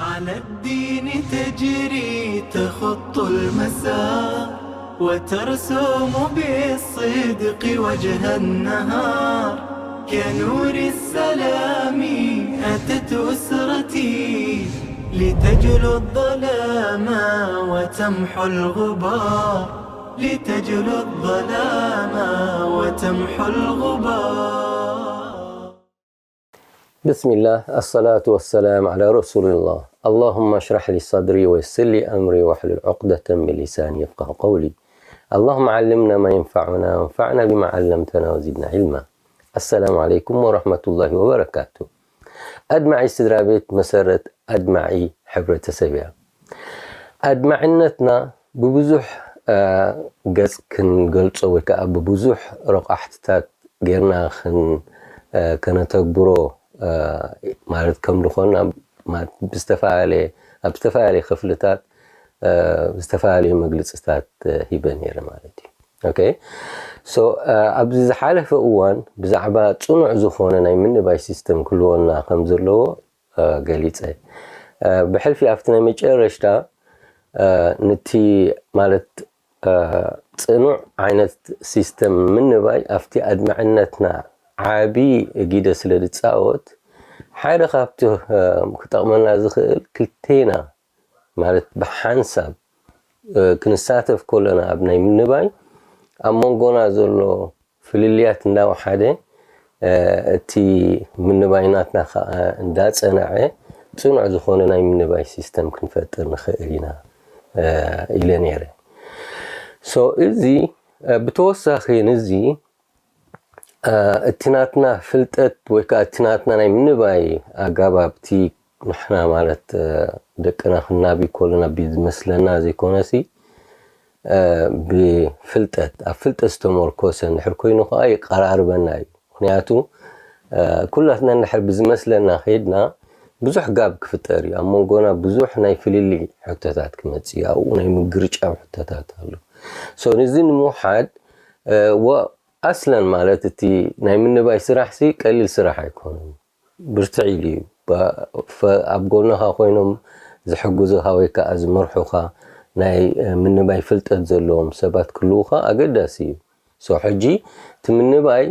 على الدين تجري تخط المسار، وترسم بالصدق وجه النهار. كنور السلام أتت أسرتي، لتجلو الظلام وتمحو الغبار، لتجلو الظلام وتمحو الغبار. بسم الله، الصلاة والسلام على رسول الله. اللهم اشرح لي صدري ويسر لي أمري واحلل عقدة من لساني يفقه قولي. اللهم علمنا ما ينفعنا وانفعنا بما علمتنا وزدنا علما. السلام عليكم ورحمة الله وبركاته. ኣድማዒ ስድራ ቤት መሰረት ኣድማዒ ሕብረተሰብ እያ። ኣድማዕነትና ብብዙሕ ገፅ ክንገልፆ ወይ ከዓ ብብዙሕ ረቋሕትታት ጌርና ከነተግብሮ ማለት ከም ዝኾንና ብዝተፈላለየ ኣብ ዝተፈላለየ ክፍልታት ዝተፈላለዩ መግልፅታት ሂበ ነይረ ማለት እዩ። ኦኬ ሶ ኣብዚ ዝሓለፈ እዋን ብዛዕባ ፅኑዕ ዝኾነ ናይ ምንባይ ሲስተም ክህልወና ከም ዘለዎ ገሊፀ። ብሕልፊ ኣብቲ ናይ መጨረሽታ ንቲ ማለት ፅኑዕ ዓይነት ሲስተም ምንባይ ኣብቲ ኣድማዕነትና ዓቢ ግደ ስለ ዝፃወት ሓደ ካብቲ ክጠቕመና ዝኽእል ክልቴና ማለት ብሓንሳብ ክንሳተፍ ከለና ኣብ ናይ ምንባይ ኣብ መንጎና ዘሎ ፍልልያት እንዳወሓደ እቲ ምንባይ ናትና ከዓ እንዳፀንዐ ፅኑዕ ዝኾነ ናይ ምንባይ ሲስተም ክንፈጥር ንኽእል ኢና ኢለ ነይረ። ሶ እዚ ብተወሳኺ ንዚ እቲ ናትና ፍልጠት ወይ ከዓ እቲ ናትና ናይ ምንባይ ኣጋባብ እቲ ንሕና ማለት ደቅና ክናቢ ከለና ብዝመስለና ዘይኮነሲ ብፍልጠት ኣብ ፍልጠት ዝተመርኮሰ እንድሕር ኮይኑ ከዓ ይቀራርበና እዩ። ምክንያቱ ኩላትና እንድሕር ብዝመስለና ከይድና ብዙሕ ጋብ ክፍጠር እዩ። ኣብ መንጎና ብዙሕ ናይ ፍልልይ ሕቶታት ክመፅእ እዩ። ኣብኡ ናይ ምግርጫው ሕቶታት ኣሎ። ሶ ንዚ ንምውሓድ ኣስለን ማለት እቲ ናይ ምንባይ ስራሕ ሲ ቀሊል ስራሕ ኣይኮነን። ብርትዕ ኢሉ እዩ። ኣብ ጎንኻ ኮይኖም ዝሕግዙኻ ወይ ከዓ ዝመርሑኻ ናይ ምንባይ ፍልጠት ዘለዎም ሰባት ክህልዉኻ ኣገዳሲ እዩ። ሶ ሕጂ እቲ ምንባይ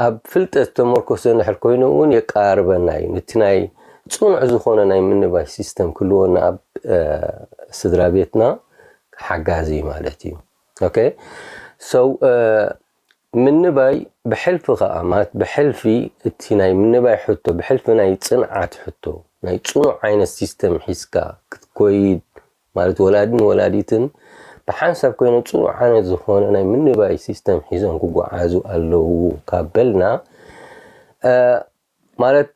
ኣብ ፍልጠት ተመርኮሰ እንድሕር ኮይኑ እውን የቀራርበና እዩ። ነቲ ናይ ፅኑዕ ዝኾነ ናይ ምንባይ ሲስተም ክህልወና ኣብ ስድራ ቤትና ሓጋዚ ማለት እዩ። ኦኬ ሶ ምንባይ ብሕልፊ ከዓ ማለት ብሕልፊ እቲ ናይ ምንባይ ሕቶ ብሕልፊ ናይ ፅንዓት ሕቶ ናይ ፅኑዕ ዓይነት ሲስተም ሒዝካ ክትኮይድ ማለት ወላድን ወላዲትን ብሓንሳብ ኮይኖም ፅኑዕ ዓይነት ዝኾነ ናይ ምንባይ ሲስተም ሒዞም ክጓዓዙ ኣለዉ ካብ በልና ማለት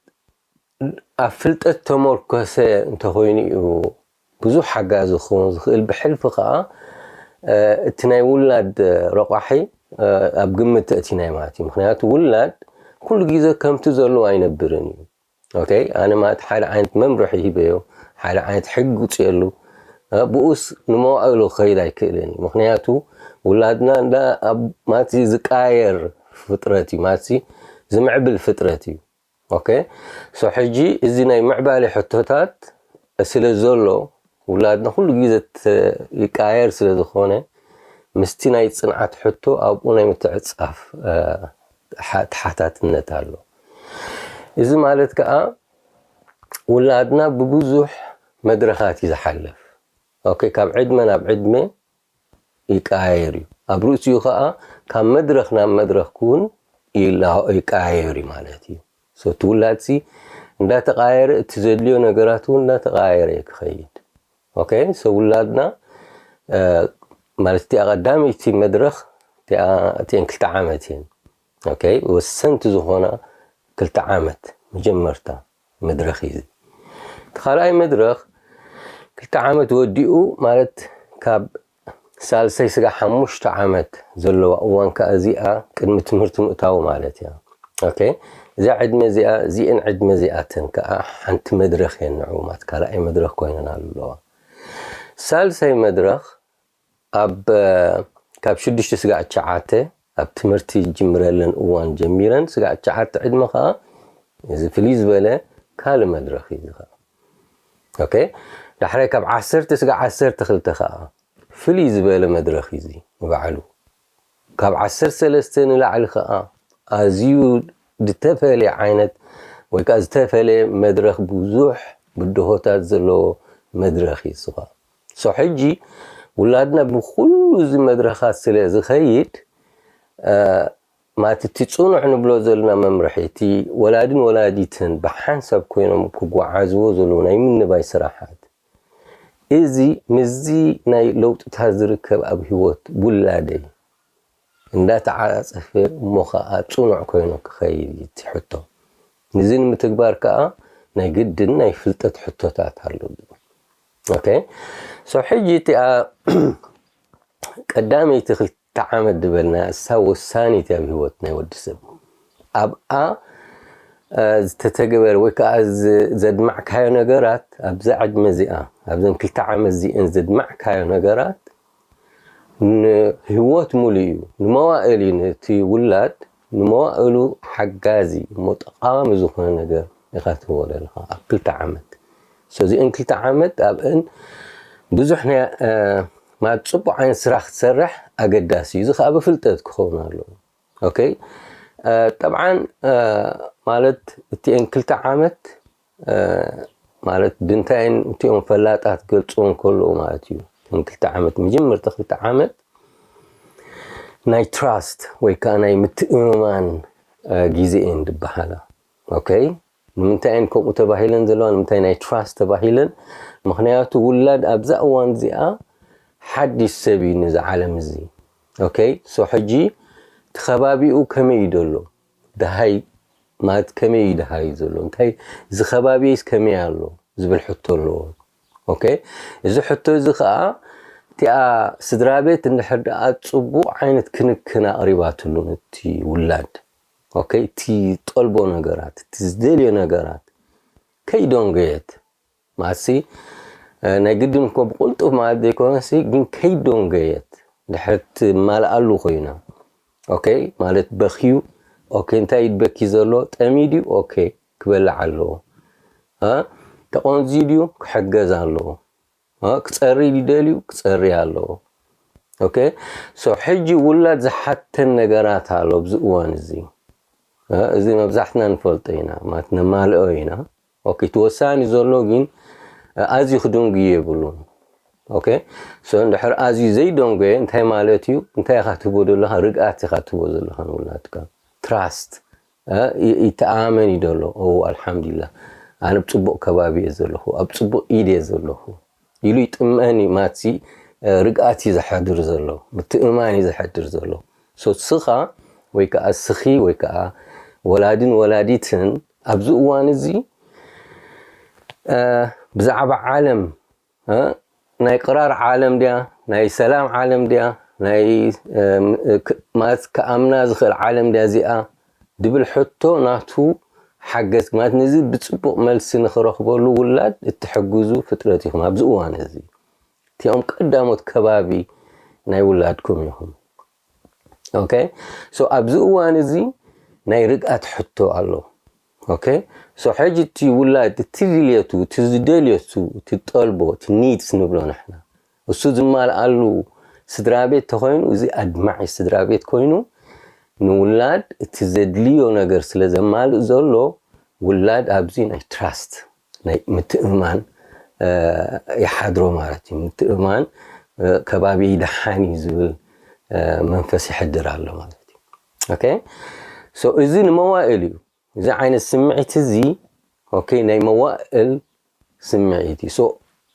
ኣብ ፍልጠት ተመርኮሰ እንተኮይኑ እዩ ብዙሕ ሓጋዚ ክኸውን ዝኽእል። ብሕልፊ ከዓ እቲ ናይ ውላድ ረቋሒ ኣብ ግምት ተእቲናይ ማለት እዩ። ምክንያቱ ውላድ ኩሉ ግዜ ከምቲ ዘለዎ ኣይነብርን እዩ። ኦኬ ኣነ ማለት ሓደ ዓይነት መምርሒ ሂበዮ፣ ሓደ ዓይነት ሕጊ ውፅየሉ ብኡስ ንመዋእሉ ክኸይድ ኣይክእልን እዩ። ምክንያቱ ውላድና እንዳ ማለት ዝቃየር ፍጥረት እዩ ማለት ዝምዕብል ፍጥረት እዩ። ኦኬ ሶ ሕጂ እዚ ናይ ምዕባለ ሕቶታት ስለ ዘሎ ውላድና ኩሉ ግዜ ይቃየር ስለ ዝኾነ ምስቲ ናይ ፅንዓት ሕቶ ኣብኡ ናይ ምትዕፃፍ ተሓታትነት ኣሎ። እዚ ማለት ከዓ ውላድና ብብዙሕ መድረኻት እዩ ዝሓልፍ። ኦኬ ካብ ዕድመ ናብ ዕድመ ይቀያየር እዩ። ኣብ ርእሲኡ ከዓ ካብ መድረኽ ናብ መድረኽ ክውን ይቀያየር እዩ ማለት እዩ። ሶ እቲ ውላድ ሲ እንዳተቀያየረ እቲ ዘድልዮ ነገራት እውን እንዳተቀያየረ እዩ ክኸይድ። ኦኬ ሶ ውላድና ማለት እቲኣ ቀዳመይቲ መድረኽ እቲኣን ክልተ ዓመት እየን። ኦኬ ወሰንቲ ዝኾና ክልተ ዓመት መጀመርታ መድረኽ እዩ። እቲ ካልኣይ መድረኽ ክልተ ዓመት ወዲኡ ማለት ካብ ሳልሰይ ስጋ ሓሙሽተ ዓመት ዘለዋ እዋን ከዓ እዚኣ ቅድሚ ትምህርቲ ምእታው ማለት እያ። ኦኬ እዛ ዕድመ እዚኣ እዚአን ዕድመ እዚኣተን ከዓ ሓንቲ መድረኽ እየን ንዑ ማለት ካልኣይ መድረኽ ኮይነን ኣለዋ። ሳልሳይ መድረኽ ኣብ ካብ ሽዱሽተ ስጋዕ ትሽዓተ ኣብ ትምህርቲ ዝጅምረለን እዋን ጀሚረን ስጋዕ ትሽዓተ ዕድመ ከዓ እዚ ፍልይ ዝበለ ካልእ መድረኽ እዩ ዝኸ ኦኬ፣ ዳሕራይ ካብ ዓሰርተ ስጋዕ ዓሰርተ ክልተ ከዓ ፍልይ ዝበለ መድረኽ እዩ እዚ ንባዕሉ። ካብ ዓሰርተ ሰለስተ ንላዕሊ ከዓ ኣዝዩ ዝተፈለየ ዓይነት ወይ ከዓ ዝተፈለየ መድረኽ፣ ብዙሕ ብድሆታት ዘለዎ መድረኽ እዩ እዚ ከዓ። ሶ ሕጂ ውላድና ብኩሉ እዚ መድረኻት ስለ ዝኸይድ፣ እ፣ ማለት እቲ ጽኑዕ ንብሎ ዘለና መምርሒ፣ እቲ ወላድን ወላዲትን ብሓንሳብ ኮይኖም ክጓዓዝዎ ዘለዉ ናይ ምንባይ ስራሓት፣ እዚ ምስዚ ናይ ለውጥታት ዝርከብ ኣብ ህይወት ውላደይ እንዳተዓጻጸፈ እሞ ኸዓ ጽኑዕ ኮይኑ ክኸይድ እዩ እቲ ሕቶ። ንዚ ንምትግባር ከኣ ናይ ግድን ናይ ፍልጠት ሕቶታት ኣሎ። ኦኬ፣ ሶ ሕጂ እቲኣ ቀዳመይቲ ክልተ ዓመት ዝበልና እሳ ወሳኒት እያ ኣብ ህይወት ናይ ወዲ ሰብ። ኣብኣ እ፣ ዝተተግበረ ወይ ከዓ ዝ-፣ ዘድማዕካዮ ነገራት ኣብዛ ዕድመ እዚኣ፣ ኣብዘን ክልተ ዓመት እዚአን ዘድማዕካዮ ነገራት ንህይወት ሙሉ እዩ፣ ንመዋእል እዩ፣ ነቲ ውላድ ንመዋእሉ ሓጋዚ እሞ ጠቓሚ ዝኾነ ነገር ኢኻ ትህቦ ዘለኻ ኣብ ክልተ ዓመት። ሶ እዚአን ክልተ ዓመት ኣብአን ብዙሕ ናይ፣ እ፣ ማለት ጽቡቕ ዓይነት ስራሕ ክትሰርሕ ኣገዳሲ እዩ። እዚ ከዓ ብፍልጠት ክኸውን ኣለዎ። ኦኬ፣ እ፣ ጠብዓን፣ እ፣ ማለት እቲአን ክልተ ዓመት፣ እ፣ ማለት ብምንታይን እቲኦም ፈላጣት ገልጽዎም ከለዉ ማለት እዩ። እተን ክልተ ዓመት፣ መጀመርታ ክልተ ዓመት ናይ ትራስት ወይ ከዓ ናይ ምትእምማን፣ እ፣ ግዜ እየን ዝበሃላ። ኦኬ፣ ንምንታይ እየን ከምኡ ተባሂለን ዘለዋ? ንምንታይ ናይ ትራስት ተባሂለን? ምኽንያቱ ውላድ ኣብዛ እዋን እዚኣ ሓድሽ ሰብ እዩ ነዚ ዓለም እዚ። ኦኬ፣ ሶ ሕጂ እቲ ከባቢኡ ከመይ እዩ ዘሎ? ደሃይ ማለት ከመይ እዩ ደሃይ ዘሎ? እንታይ፣ እዚ ከባቢስ ከመይ ኣሎ ዝብል ሕቶ ኣለዎ። ኦኬ፣ እዚ ሕቶ እዚ ኸዓ እቲኣ ስድራ ቤት እንድሕር ደኣ ጽቡቕ ዓይነት ክንክን ኣቕሪባትሉ ነቲ ውላድ፣ ኦኬ፣ እቲ ጠልቦ ነገራት፣ እቲ ዝደልዮ ነገራት ከይደንጎየት፣ ማለትሲ፣ እ፣ ናይ ግድን እኮ ብቕልጡፍ ማለት ዘይኮነሲ፣ ግን ከይደንጎየት ድሕሪ ትማልኣሉ ኮይና። ኦኬ፣ ማለት በኽዩ፣ ኦኬ፣ እንታይ እዩ በኪ ዘሎ? ጠምዩ ድዩ? ኦኬ፣ ክበልዕ ኣለዎ። እ፣ ተቖንዝዩ ድዩ? ክሕገዝ ኣለዎ። እ፣ ክጸሪ ድዩ ደልዩ? ክጸሪ ኣለዎ። ኦኬ፣ ሶ ሕጂ ውላድ ዝሓተን ነገራት ኣሎ ኣብዚ እዋን እዚ። እ፣ እዚ መብዛሕትና ንፈልጦ ኢና፣ ማለት ነማልኦ ኢና። ኦኬ፣ እቲ ወሳኒ ዘሎ ግን፣ እ፣ ኣዝዩ ክድንጉ የብሉን። ኦኬ፣ ሶ እንድሕር ኣዝዩ ዘይደንጎየ እንታይ ማለት እዩ? እንታይ ኢኻ ትህቦ ዘለኻ? ርግኣት ኢኻ ትህቦ ዘለኻ ንውላድካ። ትራስት፣ እ፣ ይ-፣ ይተኣማመን እዩ ዘሎ። ኦ፣ ኣልሓምዱሊላህ፣ ኣነ ኣብ ጽቡቕ ከባቢ እየ ዘለኹ፣ ኣብ ጽቡቕ ኢድ እየ ዘለኹ ኢሉ ይጥምአን እዩ። ማትሲ፣ እ፣ ርግኣት እዩ ዘሕድር ዘሎ፣ ምትእምማን እዩ ዘሕድር ዘሎ። ሶ እስኻ ወይ ከኣ እስኺ ወይ ከኣ ወላድን ወላዲትን ኣብዚ እዋን እዚ፣ እ፣ ብዛዕባ ዓለም፣ እ፣ ናይ ቅራር ዓለም ድያ፣ ናይ ሰላም ዓለም ድያ፣ ናይ፣ እ፣ ክ-፣ ማለት ክኣምና ዝኽእል ዓለም ድያ እዚኣ ድብል ሕቶ ናቱ ሓገዝ፣ ማለት ነዚ ብጽቡቕ መልሲ ንኽረኽበሉ ውላድ እትሕግዙ ፍጥረት ኢኹም ኣብዚ እዋን እዚ። እቲኦም ቀዳሞት ከባቢ ናይ ውላድኩም ኢኹም። ኦኬ፣ ሶ ኣብዚ እዋን እዚ ናይ ርግኣት ሕቶ ኣሎ። ኦኬ፣ ሶ ሕጂ እቲ ውላድ እቲ ድልየቱ፣ እቲ ዝደልየቱ፣ እቲ ጠልቦ፣ እቲ ኒድስ ንብሎ ንሕና፣ እሱ ዝማልኣሉ ስድራ ቤት ተኾይኑ፣ እዚ ኣድማዒ ስድራ ቤት ኮይኑ፣ ንውላድ እቲ ዘድልዮ ነገር ስለ ዘማልእ ዘሎ፣ ውላድ ኣብዚ ናይ ትራስት፣ ናይ ምትእምማን፣ እ፣ ይሓድሮ ማለት እዩ። ምትእምማን፣ እ፣ ከባቢ ደሓን እዩ ዝብል፣ እ፣ መንፈስ ይሕድር ኣሎ ማለት እዩ። ኦኬ፣ ሶ እዚ ንመዋእል እዩ። እዚ ዓይነት ስምዒት እዚ፣ ኦኬ፣ ናይ መዋእል ስምዒት እዩ። ሶ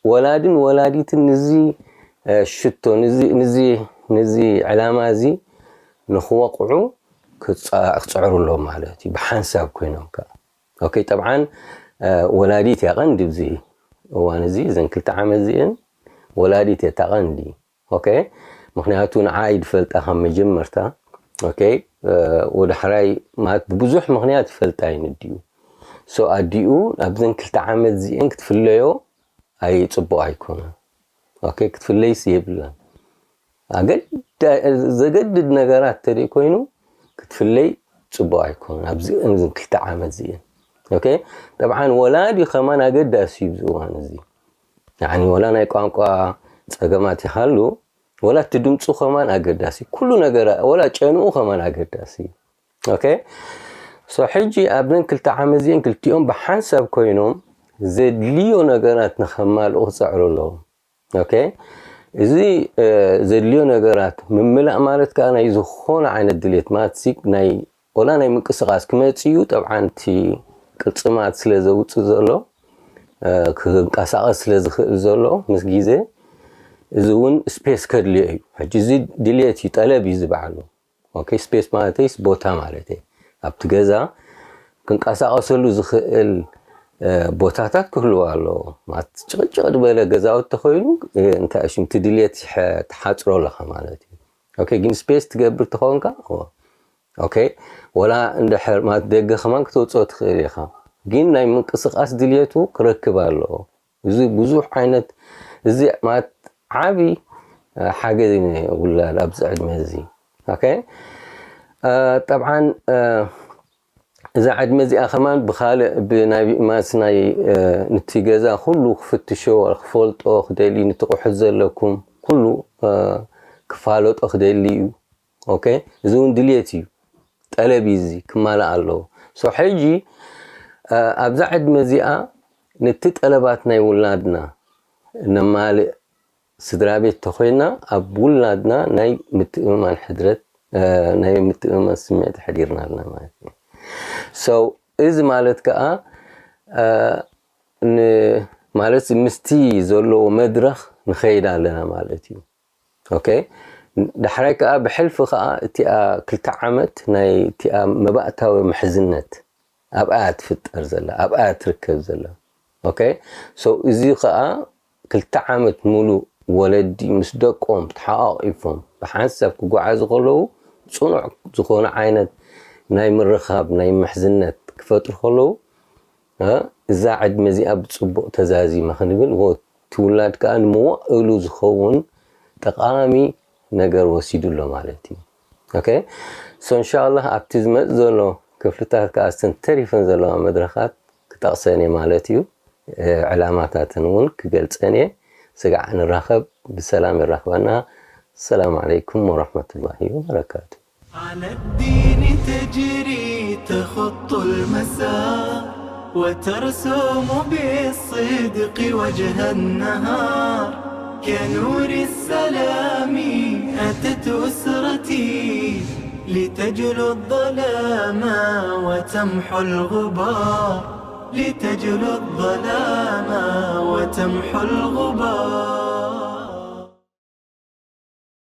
ወላድን ወላዲትን ንዚ፣ እ፣ ሽቶ፣ ንዚ፣ ንዚ፣ ንዚ ዕላማ እዚ ንኽወቕዑ ክጻ-፣ ክጽዕሩ ኣለዎም ማለት እዩ፣ ብሓንሳብ ኮይኖም ከኣ። ኦኬ፣ ጠብዓን፣ እ፣ ወላዲት እያ ቀንዲ፣ ኣብዚ እዋን እዚ፣ እዘን ክልተ ዓመት እዚአን ወላዲት እያ እታ ቀንዲ። ኦኬ፣ ምኽንያቱ ንዓ እዩ ዝፈልጣ ካብ መጀመርታ። ኦኬ፣ እ፣ ወደ ሕራይ ማለት ብብዙሕ ምኽንያት ይፈልጣ እየን ኣዲኡ። ሶ ኣዲኡ ኣብዘን ክልተ ዓመት እዚአን ክትፍለዮ ኣይ ጽቡቕ ኣይኮነን። ኦኬ፣ ክትፍለይስ የብላን። ኣገዳ-፣ ዘገድድ ነገራት ተደይ ኮይኑ ክትፍለይ ጽቡቕ ኣይኮነን ኣብዚ፣ ኣብዚ ክልተ ዓመት እዚአን። ኦኬ፣ ጠብዓን ወላዲ ከማን ኣገዳሲ እዩ ኣብዚ እዋን እዚ። ያኒ ወላ ናይ ቋንቋ ጸገማት ይሃሉ፣ ወላ እቲ ድምፁ ከማን ኣገዳሲ፣ ኩሉ ነገር፣ ወላ ጨንኡ ከማን ኣገዳሲ። ኦኬ። ሶ ሕጂ ኣብዘን ክልተ ዓመት እዚአን ክልቲኦም ብሓንሳብ ኮይኖም ዘድልዮ ነገራት ንኸማልኡ ክፀዕሩ ኣለዎም። ኦኬ። እዚ ዘድልዮ ነገራት ምምላእ ማለት ከዓ ናይ ዝኾነ ዓይነት ድሌት ማለት ናይ ወላ ናይ ምንቅስቃስ ክመፅኡ ጠብዓን እቲ ቅልፅማት ስለ ዘውፅእ ዘሎ ክንቀሳቀስ ስለ ዝኽእል ዘሎ ምስ ግዜ እዚ እውን ስፔስ ከድልዮ እዩ። ሕጂ እዚ ድሌት እዩ፣ ጠለብ እዩ ዝበዓሉ። ኦኬ፣ ስፔስ ማለተይስ ቦታ ማለት እዩ። ኣብቲ ገዛ ክንቀሳቀሰሉ ዝኽእል ቦታታት ክህልዎ ኣለዎ። ማለት ጭቕጭቕ ዝበለ ገዛውቲ ተኮይኑ እንታይ ሽም ትድልየት ትሓፅሮ ኣለኻ ማለት እዩ። ኦኬ፣ ግን ስፔስ ትገብር ተኾንካ ኦኬ፣ ወላ እንድሕር ማለት ደገ ከማን ክትወፅኦ ትኽእል ኢኻ፣ ግን ናይ ምንቅስቃስ ድልየቱ ክረክብ ኣለዎ። እዚ ብዙሕ ዓይነት እዚ ማለት ዓቢ ሓገዝ እዩ ውላድ ኣብዚ ዕድመ እዚ። ኦኬ፣ ጠብዓን እዛ ዕድመ እዚኣ ከማን ብኻልእ ብናይ ማስ ናይ ንቲ ገዛ ኩሉ ክፍትሾ ክፈልጦ ክደሊ ንቲ ቁሑት ዘለኩም ኩሉ ክፋለጦ ክደሊ እዩ። ኦኬ፣ እዚ እውን ድልየት እዩ፣ ጠለብ እዩ፣ እዚ ክማላእ ኣለዎ። ሶ ሕጂ ኣብዛ ዕድመ እዚኣ ነቲ ጠለባት ናይ ውላድና ነማልእ ስድራ ቤት ተኮይና ኣብ ውላድና ናይ ምትእምማን ሕድረት ናይ ምትእምማን ስምዒት ኣሕዲርና ኣለና ማለት እዩ። ሶ እዚ ማለት ከዓ ማለት ምስቲ ዘለዎ መድረኽ ንኸይድ ኣለና ማለት እዩ። ኦኬ፣ ዳሕራይ ከዓ ብሕልፊ ከዓ እቲኣ ክልተ ዓመት ናይ እቲኣ መባእታዊ ምሕዝነት ኣብኣ ትፍጠር ዘላ ኣብኣ ትርከብ ዘላ። ኦኬ፣ ሶ እዚ ከዓ ክልተ ዓመት ሙሉእ ወለዲ ምስ ደቆም ተሓቋቒፎም ብሓንሳብ ክጓዓዙ ከለዉ ፅኑዕ ዝኾነ ዓይነት ናይ ምርኻብ ናይ ምሕዝነት ክፈጥሩ ከለዉ እዛ ዕድመ እዚኣ ብፅቡቕ ተዛዚማ ክንብል እቲ ውላድ ከዓ ንመዋእሉ ዝኸውን ጠቓሚ ነገር ወሲዱ ኣሎ ማለት እዩ። ኦኬ፣ ሶ እንሻላ ኣብቲ ዝመፅ ዘሎ ክፍልታት ከዓ እተን ተሪፈን ዘለዋ መድረኻት ክጠቕሰን እየ ማለት እዩ። ዕላማታተን እውን ክገልፀን እየ። ስጋዕ ንራኸብ፣ ብሰላም ይራኽበና። ሰላም ዓለይኩም ወረሕመቱላሂ ወበረካቱ። على الدين تجري تخط المسار وترسم بالصدق وجه النهار كنور السلام أتت أسرتي لتجلو الظلام وتمحو الغبار لتجلو الظلام وتمحو الغبار